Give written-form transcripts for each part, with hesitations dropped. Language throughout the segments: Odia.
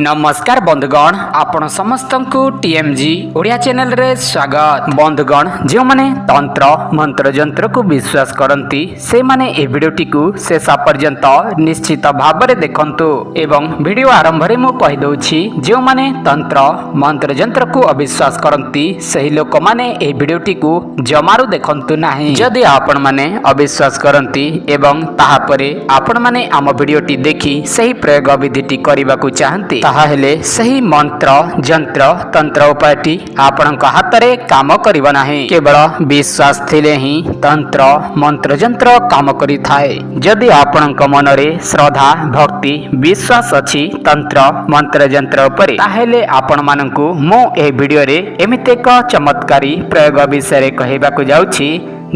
ନମସ୍କାର ବନ୍ଧୁଗଣ, ଆପଣ ସମସ୍ତଙ୍କୁ ଟିଏମ୍ଜି ଓଡ଼ିଆ ଚ୍ୟାନେଲରେ ସ୍ୱାଗତ। ବନ୍ଧୁଗଣ, ଯେଉଁମାନେ ତନ୍ତ୍ର ମନ୍ତ୍ର ଯନ୍ତ୍ରକୁ ବିଶ୍ୱାସ କରନ୍ତି, ସେମାନେ ଏହି ଭିଡ଼ିଓଟିକୁ ଶେଷ ପର୍ଯ୍ୟନ୍ତ ନିଶ୍ଚିତ ଭାବରେ ଦେଖନ୍ତୁ। ଏବଂ ଭିଡ଼ିଓ ଆରମ୍ଭରେ ମୁଁ କହିଦେଉଛି, ଯେଉଁମାନେ ତନ୍ତ୍ର ମନ୍ତ୍ର ଯନ୍ତ୍ରକୁ ଅବିଶ୍ୱାସ କରନ୍ତି, ସେହି ଲୋକମାନେ ଏହି ଭିଡ଼ିଓଟିକୁ ଜମାରୁ ଦେଖନ୍ତୁ ନାହିଁ। ଯଦି ଆପଣମାନେ ଅବିଶ୍ୱାସ କରନ୍ତି ଏବଂ ତାହାପରେ ଆପଣମାନେ ଆମ ଭିଡ଼ିଓଟି ଦେଖି ସେହି ପ୍ରୟୋଗ ବିଧିଟି କରିବାକୁ ଚାହାନ୍ତି, ତାହାହେଲେ ସେହି ମନ୍ତ୍ର, ଯନ୍ତ୍ର, ତନ୍ତ୍ର ଉପାୟଟି ଆପଣଙ୍କ ହାତରେ କାମ କରିବ ନାହିଁ। କେବଳ ବିଶ୍ୱାସ ଥିଲେ ହିଁ ତନ୍ତ୍ର ମନ୍ତ୍ର ଯନ୍ତ୍ର କାମ କରିଥାଏ। ଯଦି ଆପଣଙ୍କ ମନରେ ଶ୍ରଦ୍ଧା, ଭକ୍ତି, ବିଶ୍ୱାସ ଅଛି ତନ୍ତ୍ର ମନ୍ତ୍ର ଯନ୍ତ୍ର ଉପରେ, ତାହେଲେ ଆପଣମାନଙ୍କୁ ମୁଁ ଏହି ଭିଡ଼ିଓରେ ଏମିତି ଏକ ଚମତ୍କାରୀ ପ୍ରୟୋଗ ବିଷୟରେ କହିବାକୁ ଯାଉଛି,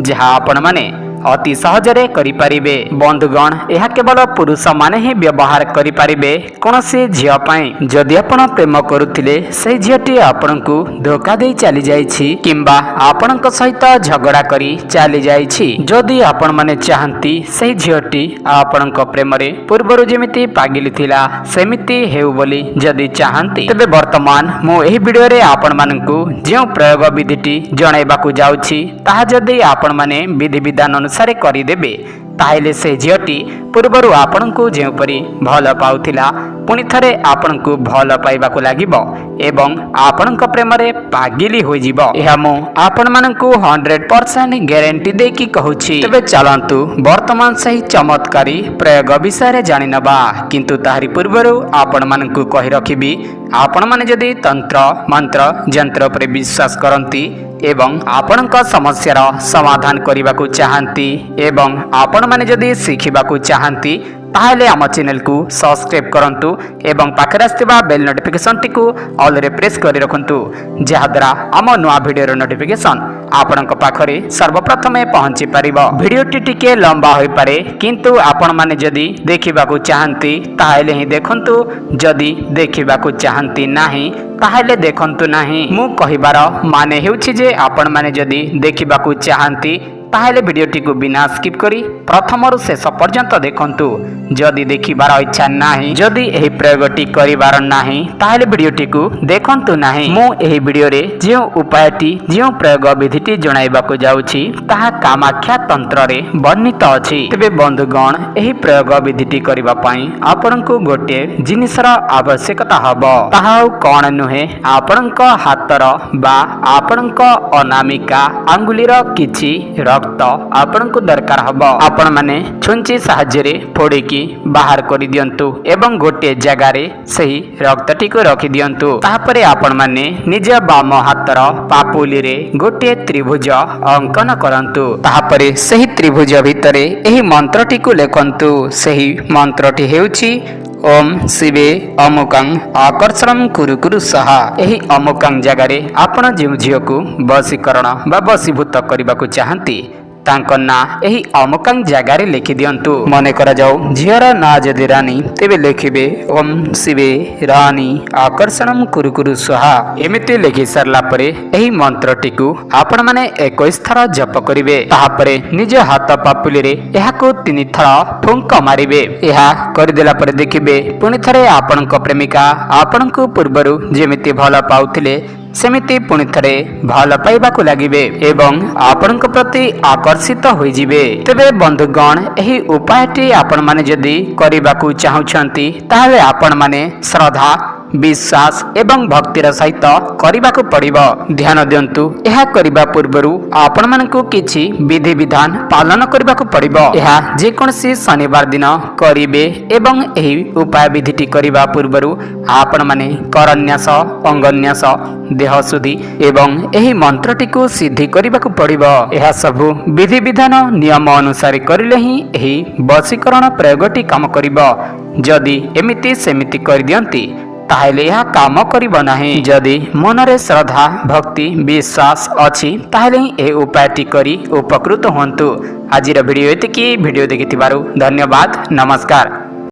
ଯାହା ଆପଣମାନେ ଅତି ସହଜରେ କରିପାରିବେ। ବନ୍ଧୁଗଣ, ଏହା କେବଳ ପୁରୁଷମାନେ ହିଁ ବ୍ୟବହାର କରିପାରିବେ କୌଣସି ଝିଅ ପାଇଁ। ଯଦି ଆପଣ ପ୍ରେମ କରୁଥିଲେ, ସେହି ଝିଅଟି ଆପଣଙ୍କୁ ଧୋକା ଦେଇ ଚାଲି ଯାଇଛି କିମ୍ବା ଆପଣଙ୍କ ସହିତ ଝଗଡ଼ା କରି ଚାଲି ଯାଇଛି, ଯଦି ଆପଣମାନେ ଚାହାନ୍ତି ସେହି ଝିଅଟି ଆପଣଙ୍କ ପ୍ରେମରେ ପୂର୍ବରୁ ଯେମିତି ପାଗିଲି ଥିଲା ସେମିତି ହେଉ ବୋଲି ଯଦି ଚାହାନ୍ତି, ତେବେ ବର୍ତ୍ତମାନ ମୁଁ ଏହି ଭିଡ଼ିଓରେ ଆପଣମାନଙ୍କୁ ଯେଉଁ ପ୍ରୟୋଗ ବିଧିଟି ଜଣାଇବାକୁ ଯାଉଛି, ତାହା ଯଦି ଆପଣମାନେ ବିଧିବିଧାନ ଅନୁସାରେ କରିଦେବେ, ତାହେଲେ ସେ ଝିଅଟି ପୂର୍ବରୁ ଆପଣଙ୍କୁ ଯେଉଁପରି ଭଲ ପାଉଥିଲା, ପୁଣି ଥରେ ଆପଣଙ୍କୁ ଭଲ ପାଇବାକୁ ଲାଗିବ ଏବଂ ଆପଣଙ୍କ ପ୍ରେମରେ ପାଗିଲି ହୋଇଯିବ। ଏହା ମୁଁ ଆପଣମାନଙ୍କୁ 100% ଗ୍ୟାରେଣ୍ଟି ଦେଇକି କହୁଛି। ତେବେ ଚାଲନ୍ତୁ, ବର୍ତ୍ତମାନ ସେହି ଚମତ୍କାରୀ ପ୍ରୟୋଗ ବିଷୟରେ ଜାଣିନେବା। କିନ୍ତୁ ତାହାରି ପୂର୍ବରୁ ଆପଣମାନଙ୍କୁ କହି ରଖିବି, ଆପଣମାନେ ଯଦି ତନ୍ତ୍ର ମନ୍ତ୍ର ଯନ୍ତ୍ର ଉପରେ ବିଶ୍ୱାସ କରନ୍ତି ଏବଂ ଆପଣଙ୍କ ସମସ୍ୟାର ସମାଧାନ କରିବାକୁ ଚାହାନ୍ତି ଏବଂ ଆପଣମାନେ ଯଦି ଶିଖିବାକୁ ଚାହାନ୍ତି, ତାହେଲେ ଆମ ଚ୍ୟାନେଲକୁ ସବସ୍କ୍ରାଇବ୍ କରନ୍ତୁ ଏବଂ ପାଖରେ ଆସିଥିବା ବେଲ୍ ନୋଟିଫିକେସନ୍ଟିକୁ ଅଲ୍ରେ ପ୍ରେସ୍ କରି ରଖନ୍ତୁ, ଯାହାଦ୍ୱାରା ଆମ ନୂଆ ଭିଡ଼ିଓର ନୋଟିଫିକେସନ୍ ଆପଣଙ୍କ ପାଖରେ ସର୍ବପ୍ରଥମେ ପହଞ୍ଚି ପାରିବ। ଭିଡ଼ିଓଟି ଟିକେ ଲମ୍ବା ହୋଇପାରେ, କିନ୍ତୁ ଆପଣମାନେ ଯଦି ଦେଖିବାକୁ ଚାହାନ୍ତି ତାହେଲେ ହିଁ ଦେଖନ୍ତୁ। ଯଦି ଦେଖିବାକୁ ଚାହାନ୍ତି ନାହିଁ, ତାହେଲେ ଦେଖନ୍ତୁ ନାହିଁ। ମୁଁ କହିବାର ମାନେ ହେଉଛି ଯେ ଆପଣମାନେ ଯଦି ଦେଖିବାକୁ ଚାହାନ୍ତି, ତାହେଲେ ଭିଡ଼ିଓଟିକୁ ବିନା ସ୍କିପ୍ କରି ପ୍ରଥମରୁ ଶେଷ ପର୍ଯ୍ୟନ୍ତ ଦେଖନ୍ତୁ। ଯଦି ଦେଖିବାର ଇଚ୍ଛା ନାହିଁ, ଯଦି ଏହି ପ୍ରୟୋଗଟି କରିବାର ନାହିଁ, ତାହେଲେ ଭିଡ଼ିଓଟିକୁ ଦେଖନ୍ତୁ ନାହିଁ। ମୁଁ ଏହି ଭିଡ଼ିଓରେ ଯେଉଁ ଉପାୟଟି, ଯେଉଁ ପ୍ରୟୋଗ ବିଧିଟି ଜଣାଇବାକୁ ଯାଉଛି, ତାହା କାମାକ୍ଷା ତନ୍ତ୍ରରେ ବର୍ଣ୍ଣିତ ଅଛି। ତେବେ ବନ୍ଧୁଗଣ, ଏହି ପ୍ରୟୋଗ ବିଧିଟି କରିବା ପାଇଁ ଆପଣଙ୍କୁ ଗୋଟିଏ ଜିନିଷର ଆବଶ୍ୟକତା ହେବ। ତାହା ଆଉ କଣ ନୁହେଁ, ଆପଣଙ୍କ ହାତର ବା ଆପଣଙ୍କ ଅନାମିକା ଆଙ୍ଗୁଳିର କିଛି ରକ୍ତ ଆପଣଙ୍କୁ ଦରକାର ହେବ। ଆପଣମାନେ ଛୁଞ୍ଚି ସାହାଯ୍ୟରେ ଫୋଡ଼ିକି ବାହାର କରିଦିଅନ୍ତୁ ଏବଂ ଗୋଟିଏ ଜାଗାରେ ସେହି ରକ୍ତଟିକୁ ରଖିଦିଅନ୍ତୁ। ତାପରେ ଆପଣମାନେ ନିଜ ବାମ ହାତର ପାପୁଲିରେ ଗୋଟିଏ ତ୍ରିଭୁଜ ଅଙ୍କନ କରନ୍ତୁ। ତାପରେ ସେହି ତ୍ରିଭୁଜ ଭିତରେ ଏହି ମନ୍ତ୍ରଟିକୁ ଲେଖନ୍ତୁ। ସେହି ମନ୍ତ୍ରଟି ହେଉଛି, "ଓମ୍ ଶିବେ ଅମୁକଂ ଆକର୍ଷଣಂ କୁରୁ କୁରୁ ସ୍ୱାହା"। ଏହି ଅମୁକଂ ଜାଗାରେ ଆପଣ ଯେଉଁ ଝିଅକୁ ବଶୀକରଣ ବା ବଶୀଭୂତ କରିବାକୁ ଚାହାନ୍ତି, ତାଙ୍କ ନାଁ ଏହି ଅମୁକଂ ଜାଗାରେ ଲେଖିଦିଅନ୍ତୁ। ମନେ କରାଯାଉ ଝିଅର ନାଁ ଯଦି ରାନୀ, ତେବେ ଲେଖିବେ, "ଓମ୍ ଶିବେ ରାନୀ ଆକର୍ଷଣಂ କୁରୁ କୁରୁ ସ୍ୱାହା"। ଏମିତି ଲେଖି ସାରିଲା ପରେ ଏହି ମନ୍ତ୍ରଟିକୁ ଆପଣମାନେ 21 ଥର ଜପ କରିବେ। ତାହାପରେ ନିଜ ହାତ ପାପୁଲିରେ ଏହାକୁ ତିନି ଥର ଫୁଙ୍କ ମାରିବେ। ଏହା କରିଦେଲା ପରେ ଦେଖିବେ, ପୁଣି ଥରେ ଆପଣଙ୍କ ପ୍ରେମିକା ଆପଣଙ୍କୁ ପୂର୍ବରୁ ଯେମିତି ଭଲ ପାଉଥିଲେ, ସେମିତି ପୁଣି ଥରେ ଭଲ ପାଇବାକୁ ଲାଗିବେ ଏବଂ ଆପଣଙ୍କ ପ୍ରତି ଆକର୍ଷିତ ହୋଇଯିବେ। ତେବେ ବନ୍ଧୁଗଣ, ଏହି ଉପାୟଟି ଆପଣମାନେ ଯଦି କରିବାକୁ ଚାହୁଁଛନ୍ତି, ତାହେଲେ ଆପଣମାନେ ଶ୍ରଦ୍ଧା, ବିଶ୍ୱାସ ଏବଂ ଭକ୍ତିର ସହିତ କରିବାକୁ ପଡ଼ିବ। ଧ୍ୟାନ ଦିଅନ୍ତୁ, ଏହା କରିବା ପୂର୍ବରୁ ଆପଣମାନଙ୍କୁ କିଛି ବିଧିବିଧାନ ପାଳନ କରିବାକୁ ପଡ଼ିବ। ଏହା ଯେକୌଣସି ଶନିବାର ଦିନ କରିବେ ଏବଂ ଏହି ଉପାୟ ବିଧିଟି କରିବା ପୂର୍ବରୁ ଆପଣମାନେ କରନ୍ୟାସ, ଅଙ୍ଗନ୍ୟାସ, ଦେହ ଶୁଦ୍ଧି ଏବଂ ଏହି ମନ୍ତ୍ରଟିକୁ ସିଦ୍ଧି କରିବାକୁ ପଡ଼ିବ। ଏହା ସବୁ ବିଧିବିଧାନ ନିୟମ ଅନୁସାରେ କରିଲେ ହିଁ ଏହି ବଶୀକରଣ ପ୍ରୟୋଗଟି କାମ କରିବ। ଯଦି ଏମିତି ସେମିତି କରିଦିଅନ୍ତି, ତାହେଲେ ଏହା କାମ କରିବ ନାହିଁ। ଯଦି ମନରେ ଶ୍ରଦ୍ଧା, ଭକ୍ତି, ବିଶ୍ୱାସ ଅଛି, ତାହେଲେ ହିଁ ଏହି ଉପାୟଟି କରି ଉପକୃତ ହୁଅନ୍ତୁ। ଆଜିର ଭିଡ଼ିଓ ଏତିକି। ଭିଡ଼ିଓ ଦେଖିଥିବାରୁ ଧନ୍ୟବାଦ। ନମସ୍କାର।